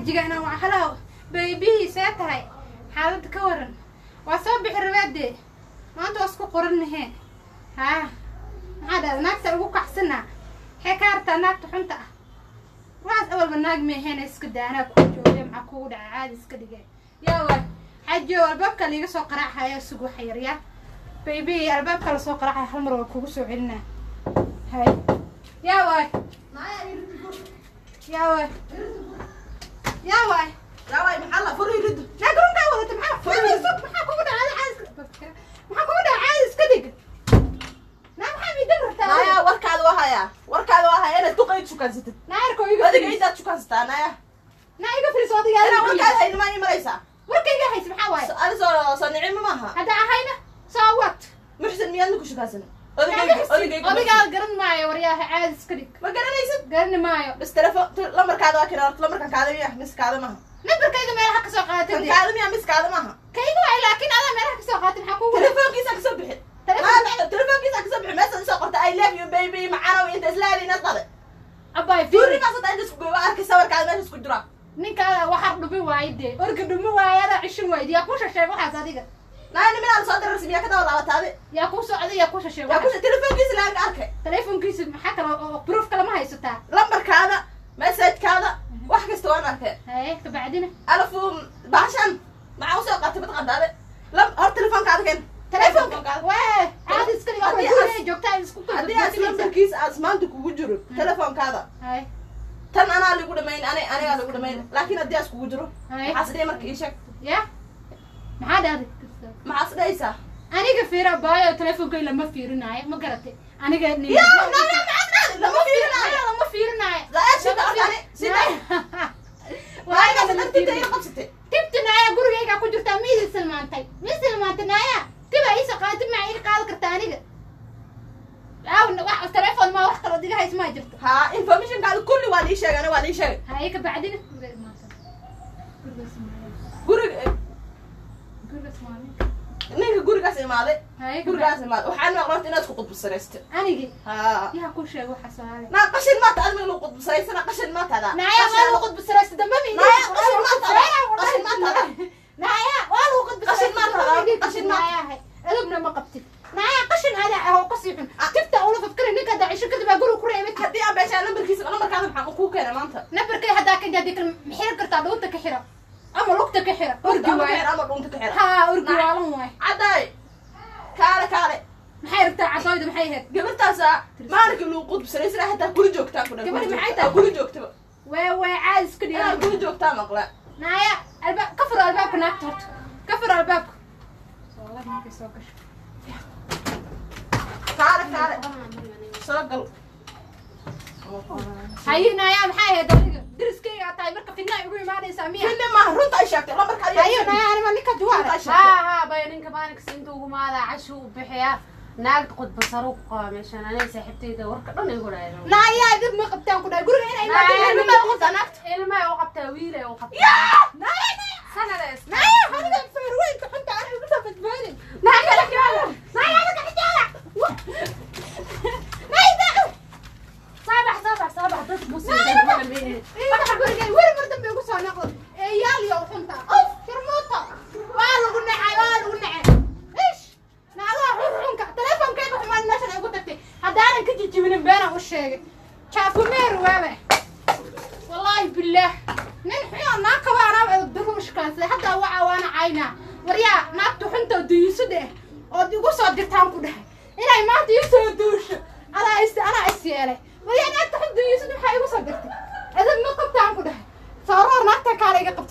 Xajiga inaan waa halaw baybihii see tahay xaaladda ka waran waa soo bixi rabaadee maanta waa isku qorannahe haa maxaa dhahda naagta ugu kacsanaa maxay ka hartaa naagta xunta ah waxaas awalba naag meehena iska daa anaa kuu jooge maxaa kugu dhaca caadi iska dhige yaa waay xajiyo albaabka liiga soo qaraaxaya sug waxa yar yaa baby albaabka la soo qaraaxaya hal mar waa kugu soo celinaa hay yaa waay yaa waay yaa waay Yaaway, maxaa la furi rid? Naag runkaa wadata maxaa maxaa kugu dhacay caadi maxaa kugu dhacay caadi iska dhig naa maxaa miidan rabtaa? Naya, warkaada waa hayaa, warkaada waa hayaa inaad duqayd shukansatid. Naa erko iga adiga fariis. Intaad shukansataa, naya. Naa iga fariis adiga. Inaa warkaada hayni maa ii maraysaa? Warkayga haysa maxaa waaye? Adi soo soo nicimo maaha. Hadda ahayna so what? Muxsin miyaadna ku shukansan odagayga odagayga? Odigaa garan maayo waryaaha caadi iska dhig. Ma garanaysid? Garani maayo. Bas telefon lambarkaada waa kina horta lambarkan kaada miya mis kaada maaha? Nambarkayga meelaha kasoo qaadatay kan dee. Kaada miya mis kaada maaha? Kayga waay laakiin adaa meelaha kasoo qaadatay maxaa kugu Telefoonkiisa kasoo bixi. Telefoonkiisa kasoo bixi meesha isoo qorta "I love you, baby" macanow inta isla aadayna qade. Abbaay fiiri. Tuurigaas hataa inta isku goy waa arkay sawirkaada meesha isku jira. Ninka adaa waxar dhumi waaye dee orga dhumi waaye adaa cishin waayde yaa kuu shasheeg waxaas adiga. Naa niminaa lasoo diray miyaa ka daba laabataade? Yaa kuu socday yaa kuu shasheeg yaa waxaas? Ku telefoonkiisa laanka arkay. Telefonkiisa maxaa kale oo proof kale ma haysataa? Lambarkaada, messagekaada, wax kasta waan arkay. Haye kabacdina? Alafu bahashan maxaa usoo qaatay mataqaantaade lam hor telefoonkaada keen. Telefonka wee caadi iska dhig Haddii guriga joogtaa isku haddii aas lambarkiisa aas maanta kugu jiro telefoonkaada haye tan anaa lagu dhamayn ani anigaa lagu dhamayn laakiin haddii aas kugu jiro haye maxaas dhihi marka ii sheeg. Ya maxaa dhahday? Maxaas dhahaysaa? Aniga fiira baayo telefonkay lama fiirinaayo ma garatay aniga Ya naya maxaas dhahday lama fiirinaayo? Lama fiirinaayo. Laa sida horta sida Waa waagaas dartida ila qabsatay. Tibta naaya gurigayga ku jirtaa ma idin silmaantay ma silmaantay naaya tiba iisa qaadi tib maa iga qaadi kartaa aniga aaw wax telefoon maa wax kaloo diga hays maa jirto. Ha informationkaada kulli waa lii sheegay ani waa lii sheegay. Haye ka bacdina guriga imaatan gurigaas imaaday. Guriga gurigaas imaaday. Ninka gurigaas imaaday. Haye ka gurigaas imaaday waxaan maqlay inaad isku qudbusanaystay. Anigi ha yaa ku sheeg waxa soomaali naa qashin maata admiga lagu qudbusanaysana qashin maata adaa. Naaya waa lagu qudbusanaystay dambe ma Naaya, qashin maata adaa. Qashin maata adaa. Naaya waa lagu Qashin maata adaa. qudbusanaystay. Qashin maata. Naayahay adubna ma qabtid naaya qashin adaa ah oo kasii xun tifta ula fafkari ninka haddaa cisho kadib aa guriga ku reebay. Haddii aan beeshaa lambarkiisa lambarkaada maxaan kuu keena maanta? Nambarkay haddaa ka jadi kale ma xiran kartaa dhuunta ka xira ama lugta ka xira orgi ama waaye ka xira ama dhuunta ka xira. Haa orgi waalan waaye. Caddaay kaale kaale. Maxay rabtaa cadooyda maxay ahayd? Gabartaasa maalinkii lagu qudbusanaysana hataa kula joogtaa ku dhan. Gabadhi maxay tahay? Kula joogtaba. Waa waa caadi iska inaad dhigan. Kula joogtaa maqla. Naaya albaab ka furo albaabka naagta horta ka furo albaabka wallahi markay soo gasho. Kaale kaale soo gal. Haye naaya maxay ahayd adiga deriskaygaa tahay marka fidnaa igu imaanaysaa miya? Finne maaha runta ay sheegtay lambarkaada. Haye naaya anima ninka duwaare. Runta ay sheegtay. ها ها bay ninka maalinkasta inta ugu maadaa cashu u bixiyaa naagta qudbasaro ku qaba meeshan aniga saaxiibtayda warka dhan igu dhahay. Naaya dib ma qabtaan ku dhahay guriga inay imaadeen ilma ma qabtaa naagta? Ilmahay u qabtaa wiilay u qabtaa. Naaya naaya sanada is naaya aniga feerweynka xunta aniga igu soo badbaadin naaya naaya adiga xijaala naaya daacu. Saabax saabax saabax dad muslim. Iga gurigay weli mar dambe igu soo noqdo eeyaal iyo xunta of sharmuuta waa lagu nacay waa lagu nacay ish naagaha xunxunka teleefonkayga xumaan meeshan ay ku tagtay haddaanan ka jijibinin beenaan u sheegay jaafumeer waabe wallaahi billaah nin xun naag qaba anaa edab darro u shikaansaday haddaa waca waana caynaa waryaa naagta xunta duyuusada ah ood igu soo dirtaan ku dhahay inay maanta ii soo duusho anaa is anaa is yeelay waryaa naagta xun duyuusada maxaa igu soo dirtay edab ma qabtaan ku dhahay sooraar naagta kaale iga qabta.